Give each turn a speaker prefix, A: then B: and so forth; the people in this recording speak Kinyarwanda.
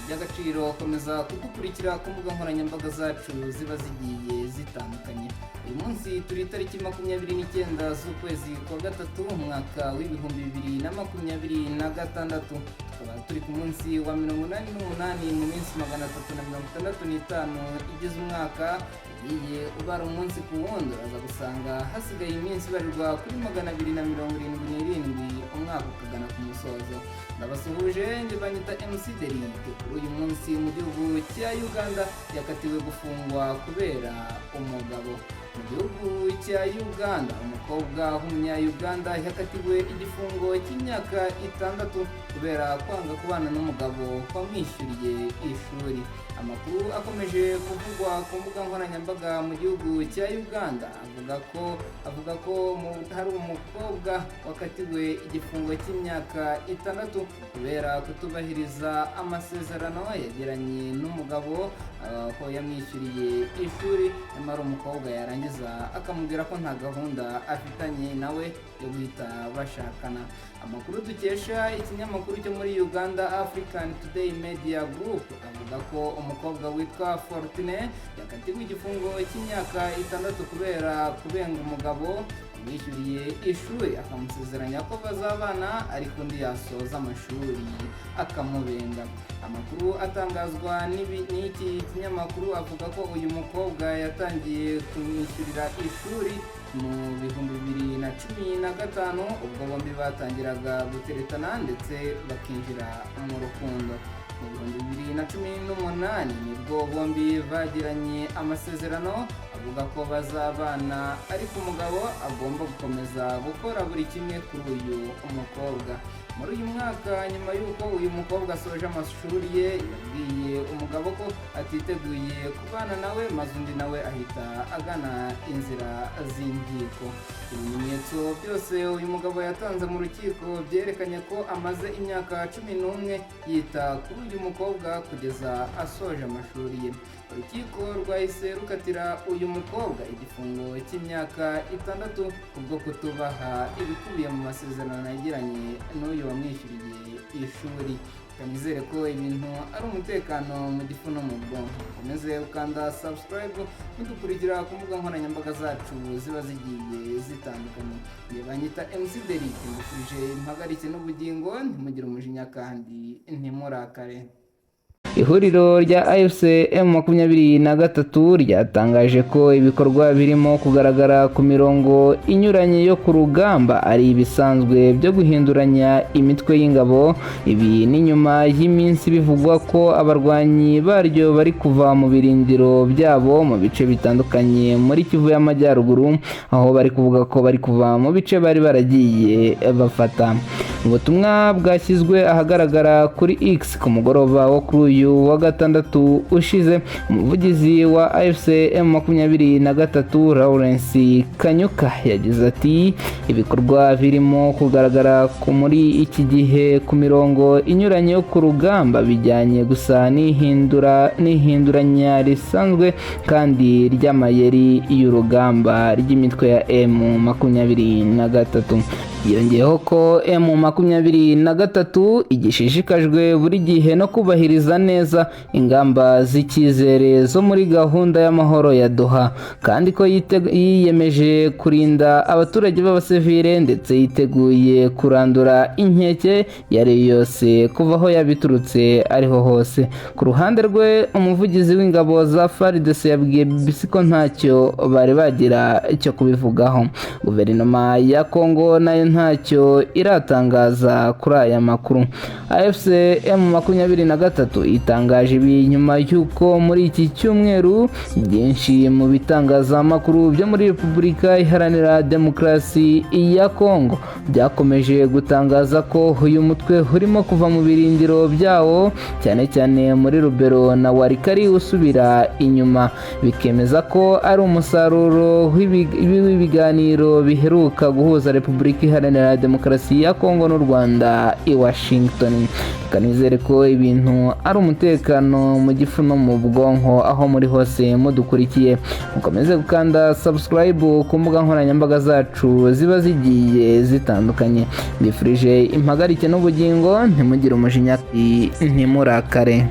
A: Iby'agaciro komeza kudukurikira ku mbuga nkoranyambaga zacu ziba zigiye zitandukanye. Uyu munsi turi itariki 29 z'ukwezi kwa gatatu, umwaka w'2026, tukaba turi ku munsi wa 88 mu minsi 365 igize umwaka. Ugiye ubara umunsi ku wundi, uraza gusanga hasigaye iminsi ibarirwa kuri 277 umwaka ukagana ku musozo. Ndabasuhuje, njye banyita MC Derrick. Kuri uyu munsi, mu gihugu cya Uganda yakatiwe gufungwa kubera umugabo. Mu gihugu cya Uganda, umukobwa w'umunya-Uganda yakatiwe igifungo cy'imyaka 6 kubera kwanga kubana n'umugabo wamwishyuriye ishuri. Amakuru akomeje kuvugwa ku mbuga nkoranyambaga mu gihugu cya Uganda avuga ko hari umukobwa wakatiwe igifungo cy'imyaka 6 kubera kutubahiriza amasezerano yagiranye n'umugabo, aho yamwishyuriye ishuri, nyamara umukobwa yarangiza akamubwira ko nta gahunda afitanye nawe yo guhita bashakana. Amakuru dukesha ikinyamakuru cyo muri Uganda, African Today Media Group, avuga ko umukobwa witwa Fortune yakatiwe igifungo cy'imyaka 6 kubera kubenga umugabo amwishyuriye ishuri, akamusezeranya ko bazabana, ariko undi yasoza amashuri akamubenga. Amakuru atangazwa n'iki kinyamakuru avuga ko uyu mukobwa yatangiye kumwishyurira ishuri mu 2015, ubwo bombi batangiraga guteretana ndetse bakinjira mu rukundo. Mu 2018 nibwo bombi bagiranye amasezerano avuga ko bazabana, ariko umugabo agomba gukomeza gukora buri kimwe kuri uyu mukobwa. Muri uyu mwaka, nyuma y'uko uyu mukobwa asoje amashuri ye, yabwiye umugabo ko atiteguye kubana nawe, maze undi nawe ahita agana inzira z'inkiko. Ibimenyetso byose uyu mugabo yatanze mu rukiko byerekanye ko amaze imyaka 11 yita kuri uyu mukobwa kugeza asoje amashuri ye. Urukiko rwahise rukatira uyu mukobwa igifungo cy'imyaka 6 kubwo kutubaha ibikubiye mu masezerano yagiranye n'uyu wamwishyuriye ishuri. Nizere ko ibintu ari umutekano mu gifu no mu bwonko. Ukomeze ukanda subscribe, mudukurikira ku mbuga nkoranyambaga zacu ziba zigiye zitandukanye. Njye banyita MC Derrick, mbifurije impagarike n'ubugingo, ntimugire umujinya kandi ntimurakare. Ihuriro rya AFC M23 ryatangaje ko ibikorwa birimo kugaragara ku mirongo inyuranye yo ku rugamba ari ibisanzwe byo guhinduranya imitwe y'ingabo. Ibi ni nyuma y'iminsi bivugwa ko abarwanyi baryo bari kuva mu birindiro byabo mu bice bitandukanye muri Kivu y'Amajyaruguru, aho bari kuvuga ko bari kuva mu bice bari baragiye bafata. Ubutumwa bwashyizwe ahagaragara kuri X ku mugoroba wo kuri uyu wa gatandatu ushize, umuvugizi wa AFC M23 Lawrence Kanyuka yagize ati: "Ibikorwa birimo kugaragara muri iki gihe ku mirongo inyuranye yo ku rugamba bijyanye gusa n'ihindura n'ihinduranya risanzwe kandi ry'amayeri y'urugamba ry'imitwe ya M23." Yongeyeho ko M23 igishishikajwe buri gihe no kubahiriza neza ingamba z'icyizere zo muri gahunda y'amahoro ya Doha, kandi ko yiyemeje kurinda abaturage b'abasivile, ndetse yiteguye kurandura inkeke iyo ari yo yose kuva aho yabiturutse ariho hose. Ku ruhande rwe, umuvugizi w'ingabo za FARDC yabwiye BBC ko ntacyo bari bagira cyo kubivugaho. Guverinoma ya Congo nayo ntacyo iratangaza kuri aya makuru. AFC M23 itangaje ibi nyuma y'uko muri iki cyumweru byinshi mu bitangazamakuru byo muri Repubulika Iharanira Demokarasi ya Congo byakomeje gutangaza ko uyu mutwe urimo kuva mu birindiro byawo, cyane cyane muri Lubero na Walikale, usubira inyuma, bikemeza ko ari umusaruro w'ibiganiro biheruka guhuza Repubulika Iharanira Demokarasi ya Congo n'u Rwanda i Washington. Reka nizere ko ibintu ari umutekano mu gifu no mu bwonko aho muri hose mudukurikiye. Mukomeze gukanda subscribe ku mbuga nkoranyambaga zacu ziba zigiye zitandukanye. Mbifurije impagarike n'ubugingo, ntimugire umujinya, ntimurakare.